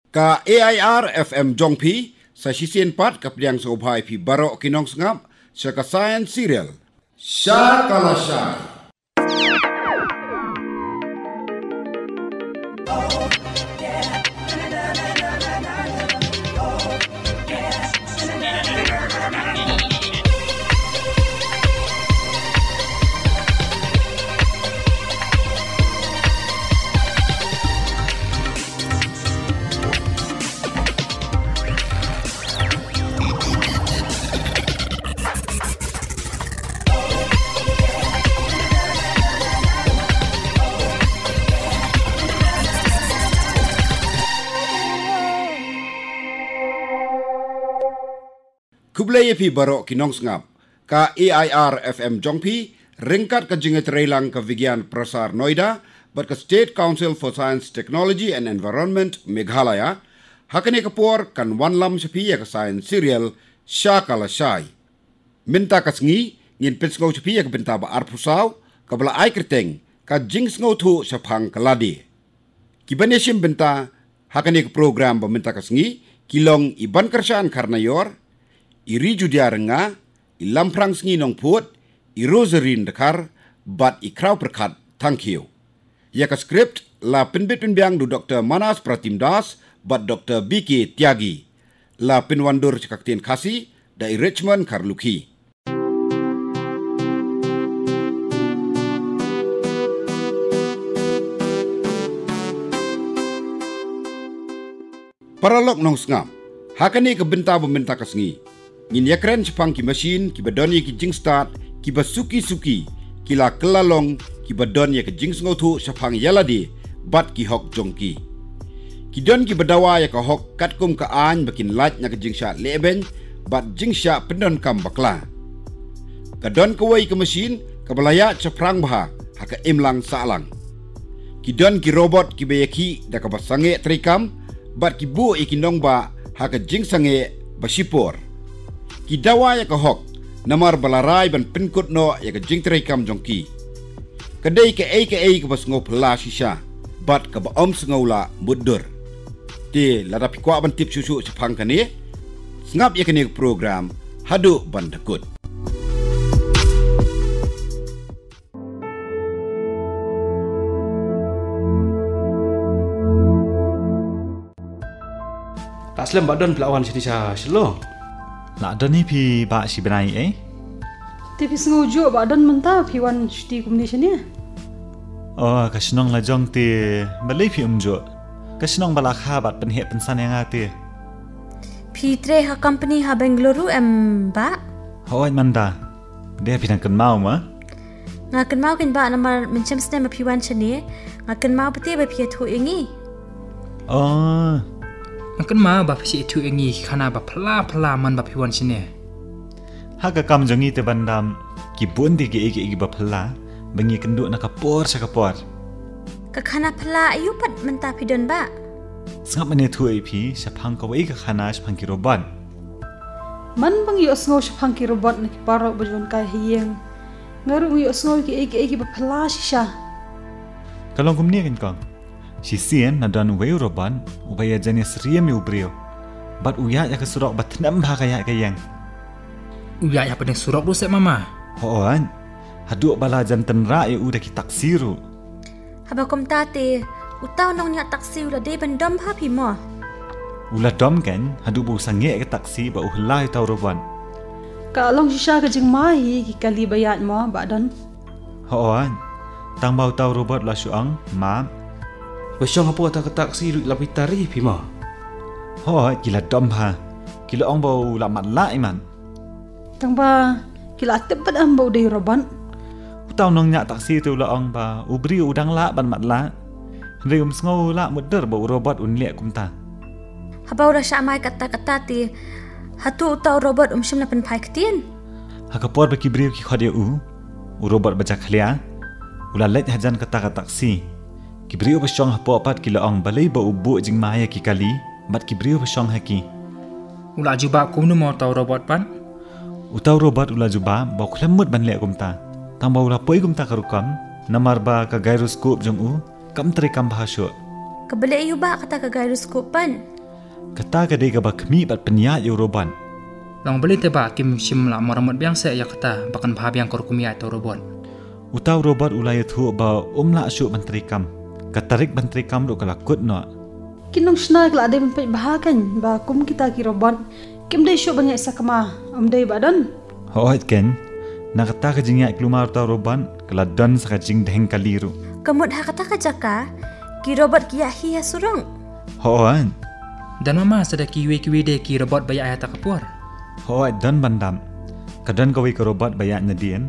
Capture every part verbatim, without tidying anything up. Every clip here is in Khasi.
Ka A I R F M jong phi, sa shisien pat ka pdiang sngewbha ïa phi baroh ki nongsngap sha ka Science Serial. Sha ka la shai. Khublei ïa phi baroh ki nongsngap. Ka A I R F M jong phi, ryngkat ka jingïatreilang ka Vigyan Prasar Noida bad ka State Council for Science, Technology and Environment Meghalaya, ha kane ka por kan wanlam sha phi ïa ka Science Serial, Sha ka la shai. Mynta ka sngi, ngin pynsngew sha phi ïa ka bynta ba arphew saw, kaba la ai kyrteng, Ka jingsngewthuh shaphang ka lade. Ki ban ïashim bynta ha kane ka program ba mynta ka sngi, ki long i Bankyrshan Kharnaior, i Rijudia Rnga, i Lamphrang Sngi Nongphut, i Rosarine Dkhar, bad i Khrawpyrkhat Thangkhiew. Ïa ka script la pynbit pynbiang da u Doktor Manas Pratim Das bad Doktor B K Tyagi. La pynwandur sha ka ktien Khasi da i Richmond Kharlukhi. Paralok nongsngap, ha kane ka bynta ba mynta ka sngi, ngin ïakren shaphang ki machine kiba don ïa ki jingstad kiba suki suki, ki la kylla long kiba don ïa ka jingsngewthuh shaphang ïa lade bad ki hok jong ki. Ki don kiba dawa ïa ka hok katkum ka aiñ ba kin lait na ka jingshah lehbeiñ bad jingshah pyndonkam bakla. Ka don kawei ka machine kaba la ïaid shaphrang bha ha ka imlang sahlang. Ki don ki robot kiba ïakhih da kaba sangeh treikam bad ki buh ïa ki nongbah ha ka jingsangeh ba shipor. Ki dawa ïa ka hok namar ba la rai ban pynkut noh ïa ka jingtreikam jong ki. Ka dei kaei kaei kaba sngew phylla shisha bad kaba ym sngew lah mutdur. Te lada phi kwah ban tip shuh shuh shaphang kane, sngap ïa kane ka program haduh ban da kut. Lah slem Bah Don, phi la wan shane sha Shillong? Lah don hi phi Bah, shi bnai ei. Te phi sngew juh Bah Don mynta phi wan shuti kumne shane? Oh, ka shnong la jong te balei phi ym juh. Ka shnong ba la kha bad pynheh pynsan ïa nga te. Phi trei ha company ha Bengaluru em Bah? Hooid Manda. Te phi dang kynmaw ma? Nga kynmaw keiñ Bah, namar mynshem snem ba phi wan shane, nga kynmaw pat ba phi ïathuh ïa ngi. Oh. Nga kynmaw ba phi ïathuh ïa ngi ki khana ba phylla phylla man ba phi wan shane. Ha ka kam jong ngi te Bah Don, ki bun te kiei kiei kiba phylla ba ngi ïakynduh na ka por sha ka por. Ka khana phylla aïu pat mynta phi don Bah? Sngap, ngan ïathuh ïa phi shaphang kawei ka khana shaphang ki robot. Man ba ngi ïohsngew shaphang ki robot na ki paralok ba ju wan kai ha ïing, nga ruh nga ïohsngew kiei kiei kiba phylla shisha. Ka long kumne keiñ kong. Shisien na don uwei u robot uba ïajan ïasyriem ïa u briew bad u ïaid ïa ka surok ba tnem bha ka ïaid ka ïeng. U ïaid hapdeng surok ruh seh mama? Hooid. Haduh ba la jan tynrah ïa u da ki taksi ruh. Haba kumta te, uta u nongñiah taksi u la dei ban dom bha phi mo? U la dom keiñ, haduh ba u sangeh ka taksi ba u hylla ïa uta u robot. Ka long shisha ka jingma hi ki kali ba ïaid mo Bah Don? Hooid. Tang ba uta u robot u la shu ong map. Ba shong hapoh kata ka taksi ruh la pyntar ïa phi mo? Hooid, ki la dom bha. Ki la ong ba u la matlah imat. Tang ba ki la tip pat em ba u dei robot? Uta u nongñiah taksi te u la ong ba u briew u dang lah ban matlah. Hynrei um sngew lah mutdur ba u robot un leh kumta. Haba u la shah mai katta katta te, hato uta u robot um shym la pynphai ktien? Ha ka por ba ki briew ki khot ïa u, u robot ba jakhlia u la leit hajan kata ka taksi. Ki briew ba shong hapoh pat ki la ong balei ba u buh jingma ïa ki kali bad ki briew ba shong ha ki. U la jubab kumno mo uta u robot pat? Uta u robot u la jubab ba u khlem mut ban leh kumta. Tang ba u la poi kumta ka rukom, namar ba ka gyroscope jong u kam treikam bha shuh. Ka balei aïu Bah kata ka gyroscope pat? Kata ka dei kaba khmih bad pynïaid ïa u robot. Long balei te ba kim shym la maramot biang seh ïa kata ba kan bha biang ka rukom ïaid uta u robot? Uta u robot u la ïathuh ba um lah shuh ban trei kam. Ka tarik ban trei kam ruh ka la kut noh. Ki nongshna ki la dei ban peit bha kan ba kum kita ki robot kim dei shuh ban ïaid sakma, um dei ba don? Hooid kan. Na kata ka jingïaid klumar uta u robot ka la don sa ka jingdheng kali ruh. Ka mut ha kata ka jaka ki robot ki ïaid hi ha surok? Hooid. Don mama sa da kiwei kiwei de ki robot ba ïaid ha kata ka por? Hooid, don ban dap. Ka don kawei ka robot ba ïaid nadien.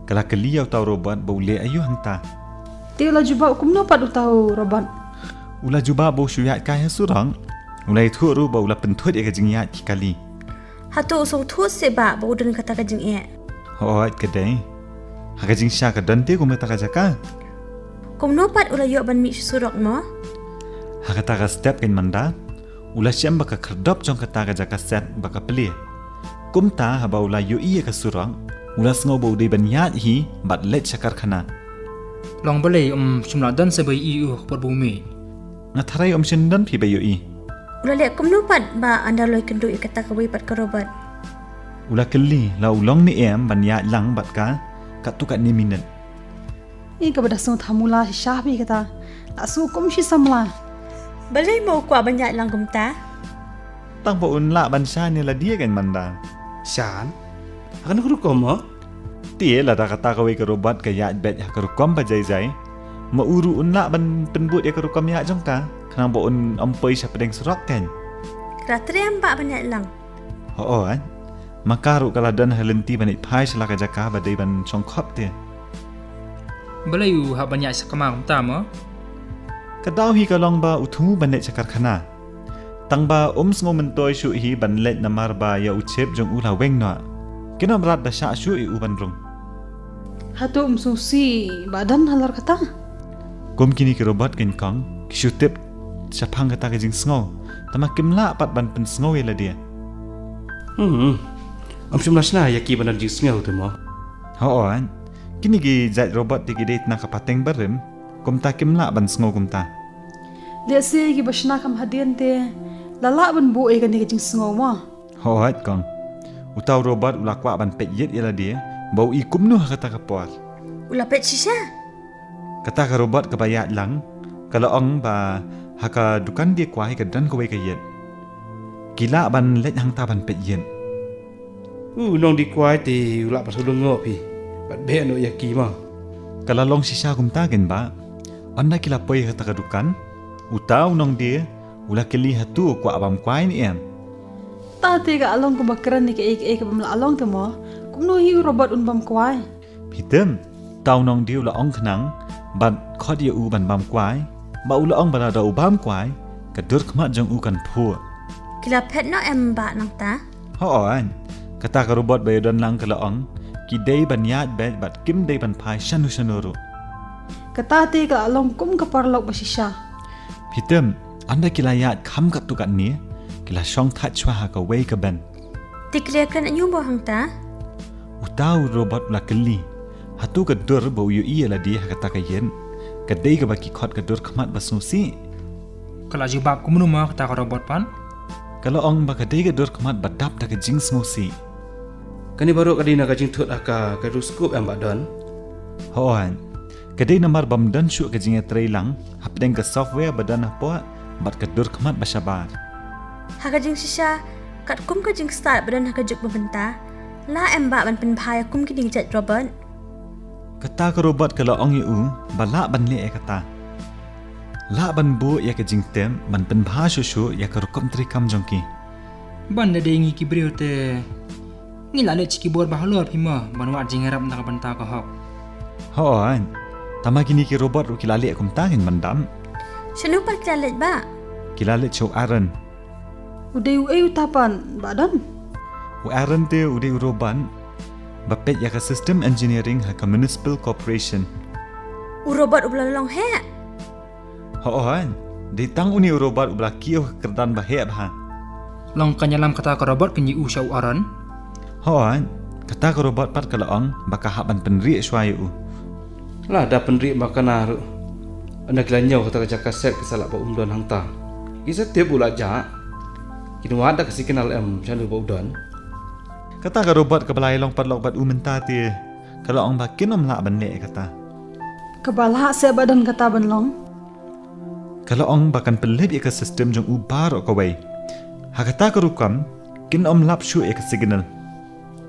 Ka la kylli ïa uta u robot ba u leh aïu hangta. Te u la jubab kumno pat uta u robot? U la jubab ba u shu ïaid kai ha surok. U la ïathuh ruh ba u la pynthut ïa ka jingïaid ki kali. Hato u sngewthuh seh ba ba u don kata ka jingeh? Hooid ka dei. Ha ka jingshisha ka don te kum kata ka jaka. Kumno pat u la ïoh ban mih sha surok mo? Ha kata ka step kan manda. U la shem ba ka khyrdop jong kata ka jaka set ba ka plie. Kumta haba u la ïohi ïa ka surok, u la sngew ba u dei ban ïaid hi bad leit sha karkhana. Long balei um shym la don sa ba ïohi u ha ka por ba u mih? Nga tharai um shym don phi ba ïohi. U la leh kumno pat ba ynda u la ïakynduh ïa kata kawei pat ka robot? U la kylli la u long ne em ban ïaid lang bad ka katto katne minit. Ïa kaba da sngewthuh mula shisha phi kata. La sngew kum shi samla. Balei mo u kwah ban ïaid lang kumta? Tang ba un lah ban shan ïa lade kan manda. Shan? Ha kano ka rukom mo? Te lada kata kawei ka robot ka ïaid beit ha ka rukom ba jai jai, ma u ruh un lah ban pynbud ïa ka rukom ïaid jong ka khnang ba un ym poi sha pdeng surok kan. Ka la trei em ba ban ïaid lang? Hooid. Ma ka ruh ka la don ha lynti ban ïaid phai sha la ka jaka ba dei ban shong khop te. Balei u hap ban ïaid sakma kumta mo? Ka daw hi ka long ba u thmu ban leit sha karkhana. Tang ba um sngew myntoi shuh hi ban leit namar ba ïa u chip jong u la weng noh. Kin ym rat da shah shuh ïa u ban rung. Hato um sngewsih ba don halor kata? Kum kine ki robot kan kong, ki shu tip shaphang kata ka jingsngew. Tang ba kim lah pat ban pynsngew ïa lade. Hmm. Ym shym la shna ïa ki ban don jingsngew te mo? Hooid. Kine ki jait robot te ki dei na ka pateng barim, kumta kim lah ban sngew kumta. Lehse kiba shna kham hadien te la lah ban buh ïa kane ka jingsngew mo? Hooid kong. Uta u robot u la kwah ban peit ïit ïa lade ba u i kumno ha kata ka por. U la peit shisha? Kata ka robot kaba ïaid lang ka la ong ba ha ka dukan die kwai ka don kawei ka ïit. Ki lah ban leit hangta ban peit ïit. U nongdie kwai te u lah ban shu lyngngoh phi bad beh noh ïa ki mo. Ka la long shisha kumta kan bah. Ynda ki la poi ha kata ka dukan, uta u nongdie u la kylli hato u kwah bam kwai ne em. Ta te ka la long kumba kren ïa kaei kaei kaba ym lah long te mo. Kumno hi u robot un bam kwai? Phi tip, uta u nongdie u la ong khnang bad khot ïa u ban bam kwai. Ba u la ong ba lada u bam kwai, ka dur khmat jong u kan phuh. Ki la phet noh em bah nangta? Hooid. Kata ka robot ba ïadon lang ka la ong, ki dei ban ïaid beit bad kim dei ban phai shano shano ruh. Kata te ka la long kum ka paralok ba shisha. Phi tip, ynda ki la ïaid kham katto katne, ki la shong thait shuwa ha kawei ka bench. Te ki la kren aïu mo hangta? Uta u robot u la kylli. Hato ka dur ba u ïohi ïa lade ha kata ka ïit ka dei kaba ki khot ka dur khmat ba sngewsih? Ka la jubab kumno mo kata ka robot pat? Ka la ong ba ka dei ka dur khmat ba dap da ka jingsngewsih. Kane baroh ka dei na ka jingthut ha ka kaleidoscope em bah don? Hooid. Ka dei namar bym don shuh ka jingïatreilang hapdeng ka software ba don hapoh bad ka dur khmat ba shabar. Ha ka jingshisha, katkum ka jingstad ba don ha ka juk ba mynta, lah em bah ban pynbha ïa kum kine ki jait robot? Kata ka robot ka la ong ïa u ba lah ban leh ïa kata. Lah ban buh ïa ka jingtip ban pynbha shuh shuh ïa ka rukom treikam jong ki. Ban da dei ngi ki briew te ngi la leit sha ki bor ba halor phi mo ban wad jingïarap na ka bynta ka hok. Hooid. Tangba kine ki robot ruh ki la leh kumta kan ban dap. Shano pat ki la leit bah? Ki la leit sha u Aaron. U dei uei uta pat bah don? U Aaron te u dei u robot ba peit ïa ka system engineering ha ka municipal corporation. U robot uba la long heh? Hooid. Dei tang une u robot uba la kiew ha ka kyrdan ba heh bha. Long kan ïalam kata ka robot kan ïa u sha u Aaron? Hooid. Kata ka robot pat ka la ong ba ka hap ban pynrieh shuwa ïa u. Lada pynrieh ma kane ruh, ynda ki la ñiew kata ka jaka set ki sa lah ba um don hangta. Ki sa tip u la jah. Kin wad da ka signal em shano ba u don. Kata ka robot kaba la ïalong paralok bad u mynta te, ka la ong ba kin ym lah ban leh ïa kata. Kaba lah seh ba don kata ban long. Ka la ong ba kan pynlip ïa ka system jong u baroh kawei. Ha kata ka rukom, kin ym lap shuh ïa ka signal.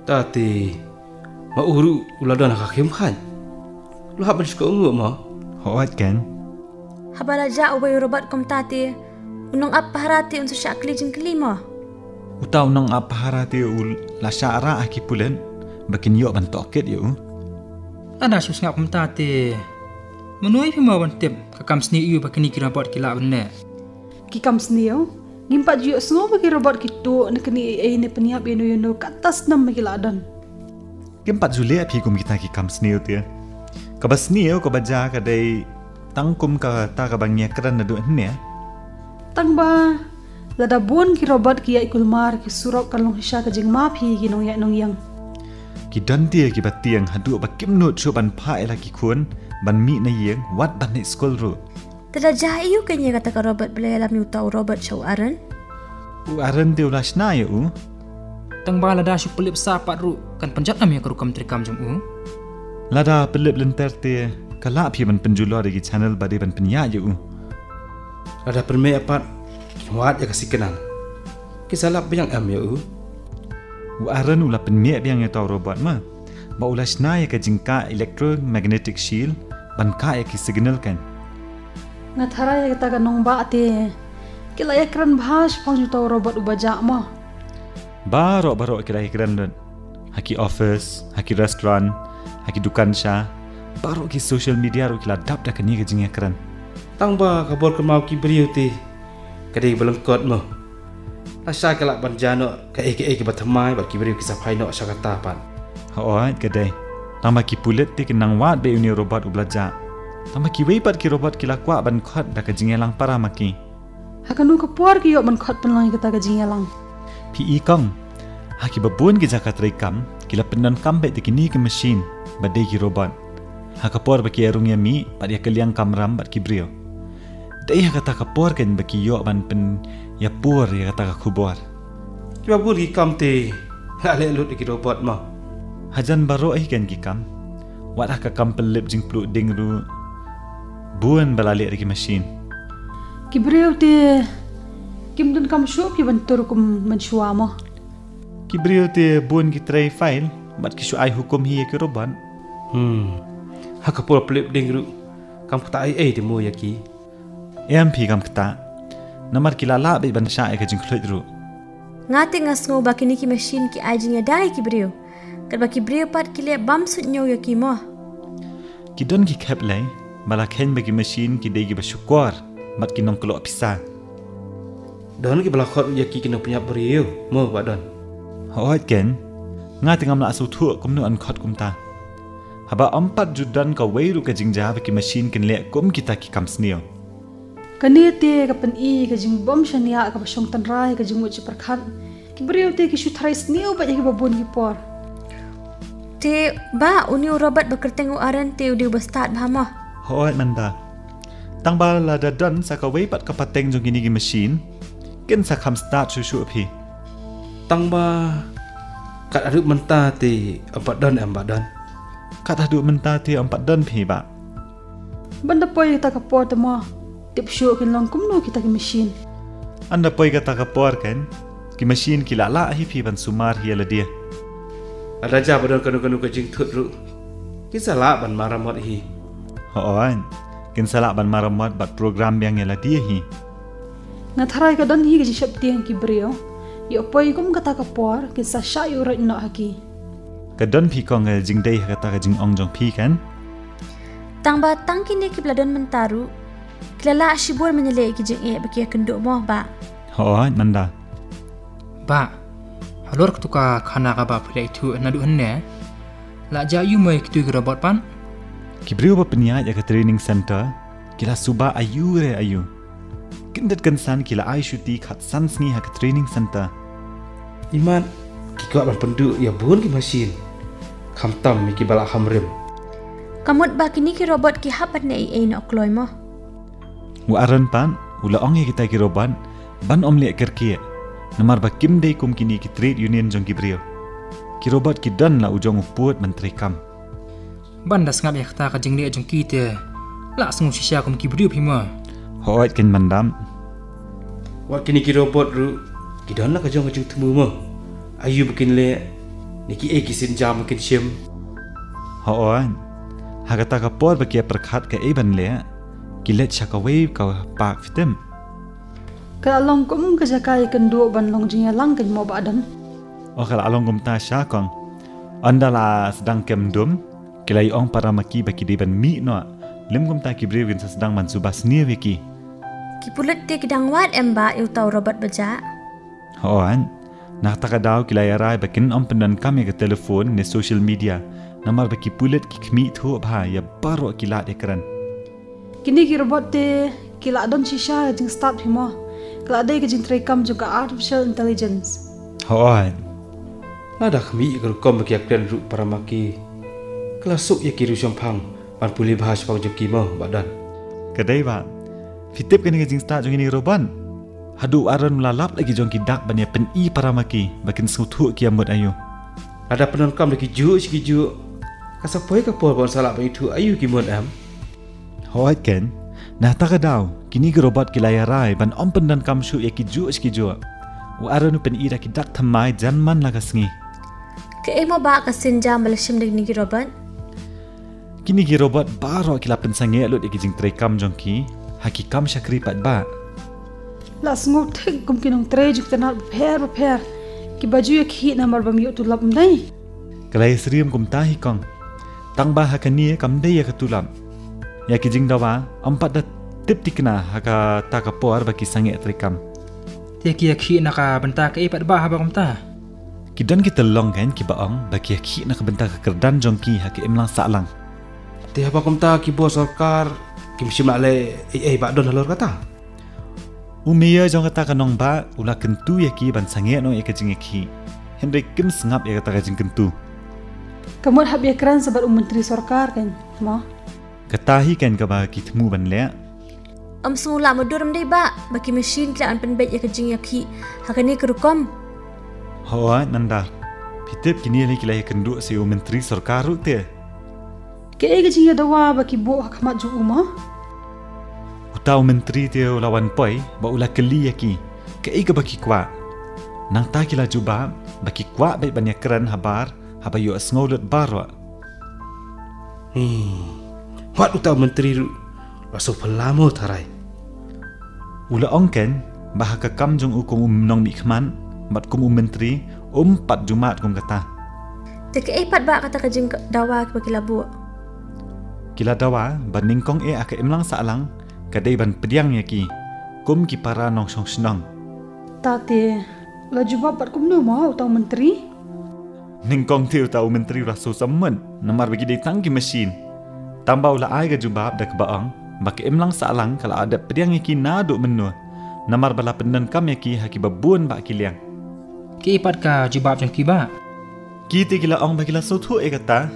Te, ma u ruh u la don ha ka khim khain. U la hap ban shu kohnguh mo. Hooid keiñ. Haba la jah uwei u robot kumta te, u nongap pahara te un sa shah kylli jingkylli mo. Uta u nongap pahara te u la shah rah ha ki pulit, ba kin ïoh ban tohkit ïa u. Lada shu sngap kumta te, mano ïa phi mo ban tip, ka kam sniew ïa u ba kine ki robot ki lah ban leh. Ki kam sniew, ngim pat ju ïohsngew ba ki robot ki tuh na kine ei ei ne pynïap ïano ïano katta snem ba ki la don. Kim pat ju leh phi kum kita ki kam sniew te. Kaba sniew kaba jia ka dei tang kum kata kaba ngi ïakren naduh hangne. Tang ba lada bun ki robot ki ïaid kulmar ki surok kan long shisha ka jingma phi ki nongïaid nongïeng. Ki don te kiba tieng haduh ba kim nud shuh ban phah ïa la ki khun ban mih na ïing wat ban leit skul ruh. Te da jah ïa u kane kata ka robot ba la ïalam ïa uta u robot sha u Aaron. U Aaron te u la shna ïa u. Tang ba lada shu pynlip sah pat ruh kan pynjot nam ïa ka rukom treikam jong u. Lada pynlip lynter te ka lah phi ban pynjulor ïa ki channel ba dei ban pynïaid ïa u. Lada pynmih pat kin wad ïa ka signal. Ki sa lap biang em ïa u. U Aaron u la pynmih biang ïa uta u robot ma. Ba u la shna ïa ka jingkah electromagnetic shield ban kah ïa ki signal kan. Nga tharai ïa kata ka nongbah te ki la ïakren bha shaphang uta u robot uba jah mo. Baroh baroh ki la ïakren lut. Ha ki office, ha ki restaurant, ha ki dukan sha. Baroh ki social media ruh ki la dap da kane ka jingïakren. Tang ba ka bor kynmaw ki briew te ka dei ba lyngkot mo. Lashai ka lah ban jia noh kaei kaei kaba thymmai bad ki briew ki sa phai noh sha kata pat. Hooid ka dei. Tang ba ki pulit te ki nang wad beit ïa une u robot uba la jah. Tang ba kiwei pat ki robot ki la kwah ban khot da ka jingïalang para ma ki. Ha kano ka por ki ïoh ban khot pynlong ïa kata ka jingïalang? Phi i kong. Ha kiba bun ki jaka treikam ki la pyndonkam beit da kine ki machine ba dei ki robot. Ha ka por ba ki ïarung ïamih bad ïakylliang kamram bad ki briew. Dei ha kata ka por kan ba ki ïoh ban pynïapor ïa kata ka khubor. Kiba bun ki kam te la leh lut da ki robot mo. Hajan baroh hi kan ki kam. Wat ha ka kam pynlip jingpluh ding ruh bun ba la leh da ki machine. Ki briew te kim donkam shuh ki ban tur kum mynshuwa mo. Ki briew te bun ki trei file bad ki shu ai hukum hi ïa ki robot. Hmm. Ha ka por pynlip ding ruh kam ktah ei ei te mo ïa ki. Em phi kam ktah. Namar ki la lah beit ban shah ïa ka jingkhluit ruh. Nga te nga sngew ba kine ki machine ki ai jingïada ïa ki briew. Katba ki briew pat ki leh bam suidñiew ïa ki mo. Ki don ki khep lei ba la kheiñ ba ki machine ki dei kiba shukor bad ki nongkloh pisa. Don kiba la khot ïa ki ki nongpynïap briew mo ba don. Hooid kan. Nga te ngam lah sngewthuh kumno yn khot kumta. Haba ym pat ju don kawei ruh ka jingjia ba ki machine kin leh kum kita ki kam sniew. Kane te ka pyni ka jingbym shaniah kaba shong tynrai ka jingmut jingpyrkhat. Ki briew te ki shu tharai sniew bad ïa kiba bun ki por. Te ba une u robot ba kyrteng u Aaron te u dei uba stad bha mo. Hooid mynta. Tang ba lada don sa kawei pat ka pateng jong kine ki machine kin sa kham stad shuh shuh phi. Tang ba kat haduh mynta te ym pat don em ba don. Kat haduh mynta te ym pat don phi ba. Ban da poi kata ka por te mo. Tip shuh kin long kumno kita ki machine. Ynda poi kata ka por kan ki machine ki la lah hi phi ban sumar hi ïa lade. Lada jia ba don kano kano ka jingthut ruh kin sa lah ban maramot hi. Hooid. Kin sa lah ban maramot bad program biang ïa lade hi. Nga tharai ka don hi ka jingsheptieng ki briew. Ïoh poi kum kata ka por kin sa shah ïuhroit noh ha ki. Ka don phi kong ka jingdei ha kata ka jingong jong phi kan. Tang ba tang kine kiba la don mynta ruh ki la lah shibun ban ïaleh ïa ki jingeh ba ki ïakynduh mo ba. Hooid mynta. Ba halor katu ka khana kaba phi la ithuh naduh hangne. La jia aiu mo ïa kitu ki robot pat? Ki briew ba pynïaid ïa ka training center ki la suba aiu re aiu. Kyndit kynsan ki la ai shuti khatsan sngi ha ka training center. Imat ki kwah ban pynduh ïa bun ki machine. Khamtam ïa kiba la kham rim. Ka mut ba kine ki robot ki hap ban leh ei ei noh kloi mo. U Aaron pat u la ong ïa kita ki robot ban ym leh kyrkieh. Namar ba kim dei kum kine ki trade union jong ki briew. Ki robot ki don la u jong u pud ban trei kam. Ban da sngap ïa kata ka jingleh jong ki te la sngew shisha kum ki briew phi mo. Hooid kein Mandam. Wat kine ki robot ruh ki don la ka jong ka jingthmu mo. Aïu ba kin leh, ne kiei ki sienjam kin shim. Hooid. Ha kata ka por ba ki ïa pyrkhat kaei ban leh, ki leit sha kawei ka park, phi tip. Ka la long kum ka jaka ïakynduh ban long jingïalang kein mo Bah Don. O, ka la long kumta sha kong. Ynda la sdang kem dum, ki la ïa ong para ma ki ba ki dei ban mih noh. Lym kumta ki briew kin sa sdang ban suba sniew ïa ki. Ki pulit te ki dang wad em Bah ïa uta u robot ba jah? Hooid. Na kata ka daw ki la ïa rai ba kin ym pyndonkam ïa ka telephone ne social media. Namar ba ki pulit ki khmih thuh bha ïa baroh ki lad ïakren. Kine ki robot te ki la don shisha ka jingstad phi mo. Ka la dei ka jingtrei kam jong ka artificial intelligence. Hooid. Lada khmih ïa ka rukom ba ki ïakren ruh para ma ki, ka la suk ïa ki riewshemphang ban pule bha shaphang jong ki mo Bah Don. Ka dei Bah. Phi tip kane ka jingstad jong kine ki robot? Haduh u Aaron u la lap la ki jong ki dak ban ïa pyni para ma ki ba kin sngewthuh ki ïa mut aïu. Lada pyndonkam da ki juh sha ki juh, ka sa poi ka por ba un sa lah ban ithuh aïu ki mut em. Hooid kein. Na kata ka daw kine ki robot ki la ïa rai ban ym pyndonkam shuh ïa ki juh sha ki juh. U Aaron u pyni da ki dak thymmai jan man la ka sngi. Kaei mo Bah ka sienjam ba la shim da kine ki robot? Kine ki robot baroh ki la pynsangeh lut ïa ki jingtrei kam jong ki ha ki kam shakri pat Bah. La sngew thik kum ki nongtrei jingtnat bapher bapher kiba ju ïakhih namar bym ïoh tulop, ym dei? Ka la ïasyriem kumta hi kong. Tang ba ha kane kam dei ïa ka tulop. Ïa ki jingdawa ym pat da tip thikna ha kata ka por ba ki sangeh trei kam. Te ki ïakhih na ka bynta kaei pat Bah haba kumta? Ki don ki tyllong kein kiba ong ba ki ïakhih na ka bynta ka kyrdan jong ki ha ka imlang sahlang. Te haba kumta ki bor sorkar kim shym la leh ei ei Bah Don halor kata? U mayor jong kata ka nongbah u la kyntu ïa ki ban sangeh noh ïa ka jingïakhih. Hynrei kim sngap ïa kata ka jingkyntu. Ka mut hap ïakren sa bad u myntri sorkar kein mo. Kata hi kein kaba ki thmu ban leh. Ym sngewlah mudui ym dei Bah ba ki machine ki lah ban pynbeit ïa ka jingïakhih ha kane ka rukom. Hooid Nanda. Phi tip kine lei ki la ïakynduh sa ïa u myntri sorkar ruh te. Kaei ka jingïadawa ba ki buh ha khmat jong u mo? Uta u myntri te u la wan poi ba u la kylli ïa ki kaei kaba ki kwah. Nangta ki la jubab ba ki kwah beit ban ïakren habar haba ïohsngew lut baroh. Hmm. Wat uta u myntri ruh la shu phylla mo tharai. U la ong kein ba ha ka kam jong u kum u nongmihkhmat bad kum u myntri um pat ju mad kum kata. Te kaei pat Bah kata ka jingdawa kaba ki la buh? Ki la dawa ba nyngkong eh ha ka imlang sahlang ka dei ban pdiang ïa ki kum ki para nongshong shnong. Ta te la jubab pat kumno mo uta u myntri? Nyngkong te uta u myntri u la shu sammut namar ba ki dei tang ki machine. Tangba u la ai ka jubab da kaba ong ba ka imlang sahlang ka la dep pdiang ïa ki naduh mynno namar ba la pyndonkam ïa ki ha kiba bun bah ki liang. Kiei pat ka jubab jong ki Bah? Ki te ki la ong ba ki la sngewthuh ïa kata,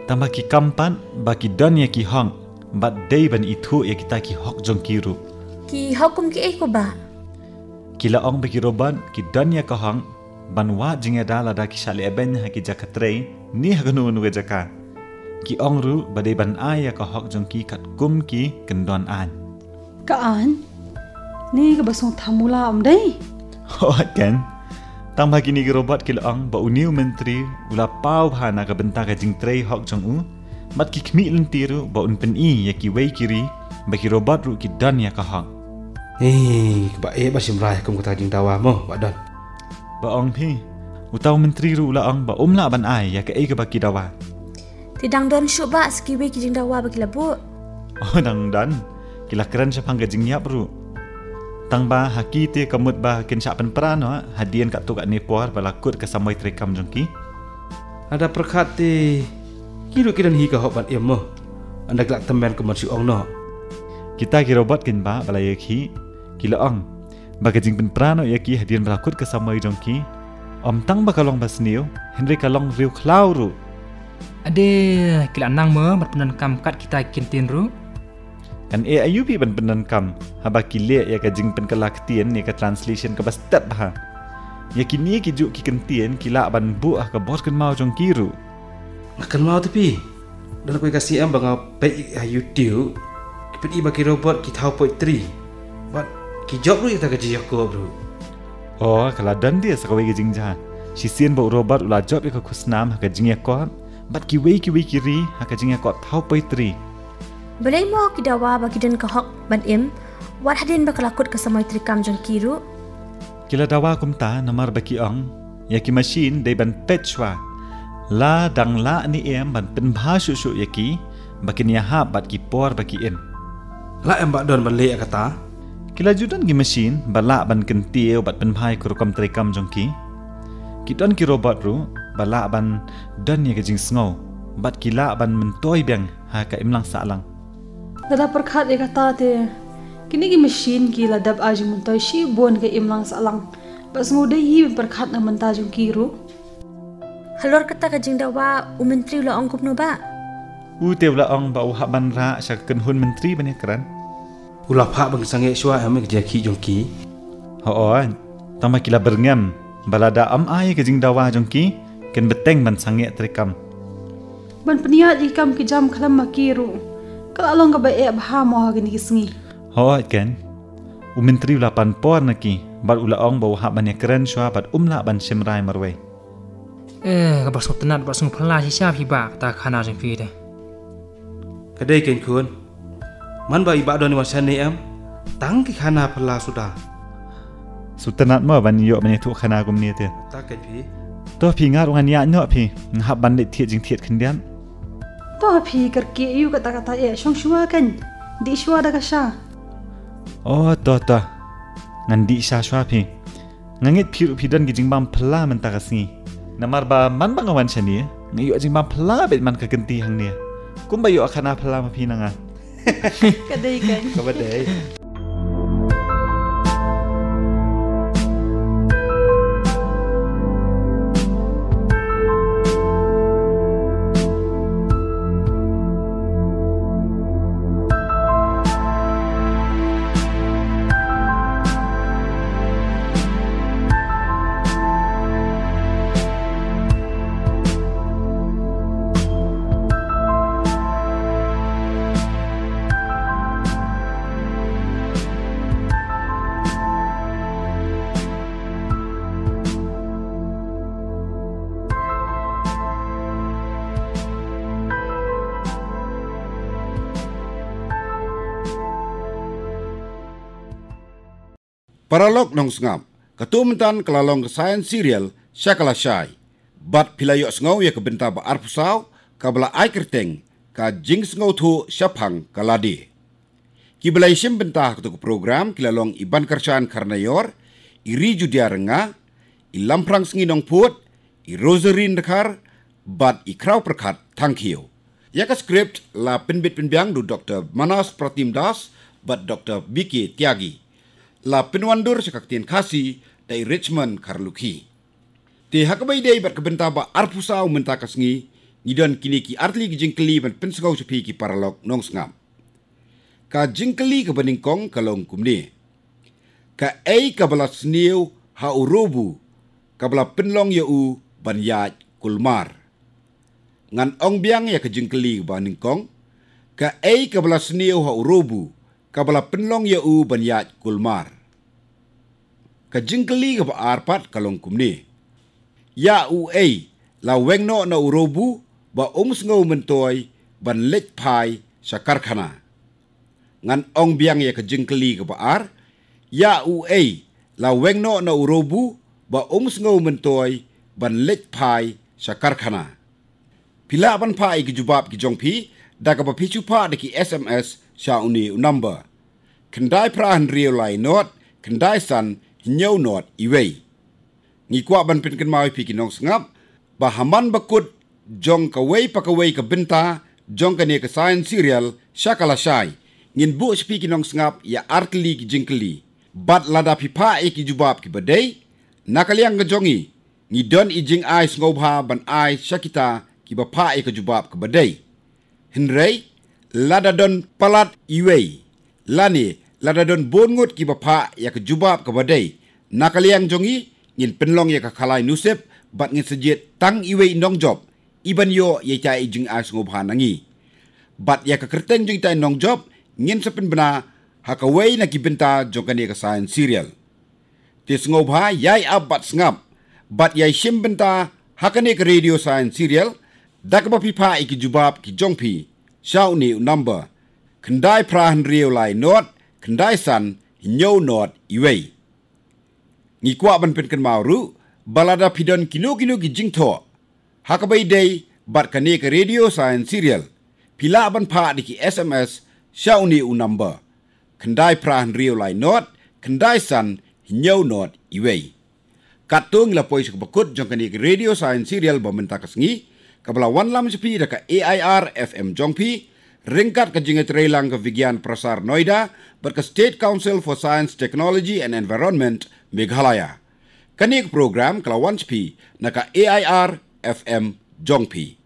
tangba ki kam pat ba ki don ïa ki hok bad dei ban ithuh ïa kita ki hok jong ki ruh. Ki hok kum kiei ko Bah? Ki la ong ba ki robot ki don ïa ka hok ban wad jingïada lada ki shah lehbeiñ ha ki jaka trei ne ha kano kano ka jaka. Ki ong ruh ba dei ban ai ïa ka hok jong ki katkum ki kyndon aiñ. Ka aiñ? Ne kaba sngewthuh mula ym dei? Hooid kein. Tangba kine ki robot ki la ong ba une u myntri u la paw bha na ka bynta ka jingtrei hok jong u. Bad ki khmih lynti ruh ba un pyni ïa kiwei ki ri ba ki robot ruh ki don ïa ka hok. Ei, kaba eh ba shim rai kum kata ka jingdawa mo, Bah Don. Ba ong phi, uta u myntri ruh u la ong ba um lah ban ai ïa kaei kaba ki dawa. Te dang don shuh Bah sa kiwei ki jingdawa ba ki la buh? Oh, dang don. Ki la kren shaphang ka jingïap ruh. Tangba ha ki te ka mut ba kin shah pynpra noh hadien katto katne por ba la kut ka samoi treikam jong ki. Lada pyrkhat te ki ruh ki don hi ka hok ban im mo. Ynda ki la tymmen kumban shu ong noh. Kita ki robot kein Bah ba la ïakhih, ki la ong ba ka jingpynpra noh ïa ki hadien ba la kut ka samoi jong ki ym tang ba ka long basniew, hynrei ka long riewkhlaw ruh. Ade, ki la nang mo ban pyndonkam kat kita ki ktien ruh? Kan eh aïu phi ban pyndonkam haba ki leh ïa ka jingpynkylla ktien ne ka translation kaba stet bha. Ïa kine ki juh ki kyntien ki lah ban buh ha ka bor kynmaw jong ki ruh. Nga kynmaw te phi, don kawei ka sngi em ba nga peit ha YouTube, ki pyni ba ki robot ki thaw poetry bad ki jop ruh ïa kata ka jingïakop ruh. Oh, ka la don de sa kawei ka jingjia. Shisien ba u robot u la jop ïa ka khusnam ha ka jingïakop bad kiwei kiwei ki ri ha ka jingïakop thaw poetry. Balei mo ki dawa ba ki don ka hok ban im wat hadien ba ka la kut ka samoi treikam jong ki ruh? Ki la dawa kumta namar ba ki ong, ïa ki machine dei ban peit shuwa la dang lah ne em ban pynbha shuh shuh ïa ki ba kin ïahap bad ki por ba ki im. Lah em ba don ban leh ïa kata? Ki la ju don ki machine ba lah ban kyntiew bad pynbha ïa ka rukom treikam jong ki. Ki don ki robot ruh ba lah ban don ïa ka jingsngew bad ki lah ban myntoi biang ha ka imlang sahlang. Lada pyrkhat ïa kata te, kine ki machine ki la dep ai jingmyntoi shibun ka imlang sahlang. Bad sngewdei hi ban pyrkhat na bynta jong ki ruh. Halor kata ka jingdawa, u myntri u la ong kumno ba? U te u la ong ba u hap ban rah sha ka kynhun myntri ban ïakren. U la phah ban sangeh shuwa em ïa ka jingïakhih jong ki? Hooid, tang ba ki la byrngem ba lada ym ai ka jingdawa jong ki, kin bteng ban sangeh treikam. Ban pynïaid ïa ki kam ki jam khlem ma ki ruh ka la long kaba eh bha mo ha kine ki sngi. Hooid keiñ. U myntri u la pan por na ki bad u la ong ba u hap ban ïakren shuwa bad um lah ban shim rai marwei. Eh, kaba sngewtynnat bad sngewphylla shisha phi bah kata ka khana jong phi te. Ka dei keiñ khun. Man ba i bah Don i wan sha ne em, tang ki khana phylla suda. Sngewtynnat mo ban ïoh ban ïathuh khana kumne te. Ta keiñ phi. To phi, nga ruh ngan ïaid noh phi, nga hap ban leit thied jingthied khyndiat. To phi, kyrkieh ïa u kata kata eh, shong shuwa keiñ. Dih shuwa da ka sha. Oh, to to. Ngan dih sha shuwa phi. Nga ngeit phi ruh phi don ki jingbam phylla mynta ka sngi. Namar ba man ba nga wan shane, nga ïoh jingbam phylla beit man ka kynti hangne. Kumba ïoh khana phylla ma phi na nga. Ka dei keiñ. Kaba dei. Paralok nongsngap, katto mynta ka la long ka Science Serial sha ka lashai. Bad phi la ïohsngew ïa ka bynta ba arphew saw kaba la ai kyrteng Ka Jingsngewthuh Shaphang Ka Lade. Kiba la ïashim bynta ha kato ka program ki la long i Bankyrshan Kharnaior, i Ri Judia Rynga, i Lamphrang Sngi Nongput, i Rosary Dkhar, bad i Khraw Pyrkhat Thangkhiew. Ïa ka script la pynbit pynbiang da u Doktor Manas Pratim Das bad Doktor B K Tyagi. La pynwandur sha ka ktien Khasi da i Richmond Kharlukhi. Te ha kaba ïadei bad ka bynta ba arphew saw mynta ka sngi, ngi don kine ki artylli ki jingkylli ban pynsngew sha phi ki paralok nongsngap. Ka jingkylli kaba nyngkong ka long kumne. Kaei kaba la sniew ha u Robu, kaba la pynlong ïa u ban ïaid kulmar? Ngan ong biang ïa ka jingkylli kaba nyngkong. Kaei kaba la sniew ha u Robu, kaba la pynlong ïa u ban ïaid kulmar? Ka jingkylli kaba ar pat ka long kumne. Ïa uei la weng noh na u Robu ba um sngew myntoi ban leit phai sha karkhana? Ngan ong biang ïa ka jingkylli kaba ar. Ïa uei la weng noh na u Robu ba um sngew myntoi ban leit phai sha karkhana? Phi lah ban phah ïa ki jubab ki jong phi da kaba phi shu phah da ki S M S sha une u number, khyndai phra hynriew lai nod khyndai san hynñiew nod iwei. Ngi kwah ban pynkynmaw ïa phi ki nongsngap ba ha man ba kut jong kawei pa kawei ka bynta jong kane ka Science Serial sha ka lashai, ngin buh sha phi ki nongsngap ïa artylli ki jingkylli. Bad lada phi phah ïa ki jubab kiba dei, na ka liang ka jong ngi, ngi don i jingai sngewbha ban ai sha kita kiba phah ïa ka jubab kaba dei. Hynrei lada don palat iwei lane lada don bun ngut kiba phah ïa ka jubab kaba dei, na ka liang jong ngi, Ngin pynlong ïa ka khalai nusip bad ngin sa jied tang iwei i nongjop iban ïoh ïa ita i jingai sngewbha na ngi. Bad ïa ka kyrteng jong ita i nongjop ngin sa pynbna ha kawei na ki bynta jong kane ka Science Serial. Te sngewbha ïai ap bad sngap bad ïai shim bynta ha kane ka Radio Science Serial da kaba phi phah ïa ki jubab ki jong phi sha une u number: khyndai phra hynriew lai nod khyndai san hynñiew nod iwei. Ngi kwah ban pynkynmaw ruh ba lada phi don kino kino ki jingthoh ha kaba ïadei bad kane ka Radio Science Serial, phi lah ban phah da ki S M S sha une u number: khyndai phra hynriew lai nod khyndai san hynñiew nod iwei. Katto ngi la poi sha kaba kut jong kane ka Radio Science Serial ba mynta ka sngi, kaba la wanlam sha phi da ka A I R F M jong phi, ryngkat ka jingïatreilang ka Vigyan Prasar Noida bad ka State Council for Science, Technology and Environment, Meghalaya. Kane ka program ka la wan sha phi na ka A I R F M jong phi.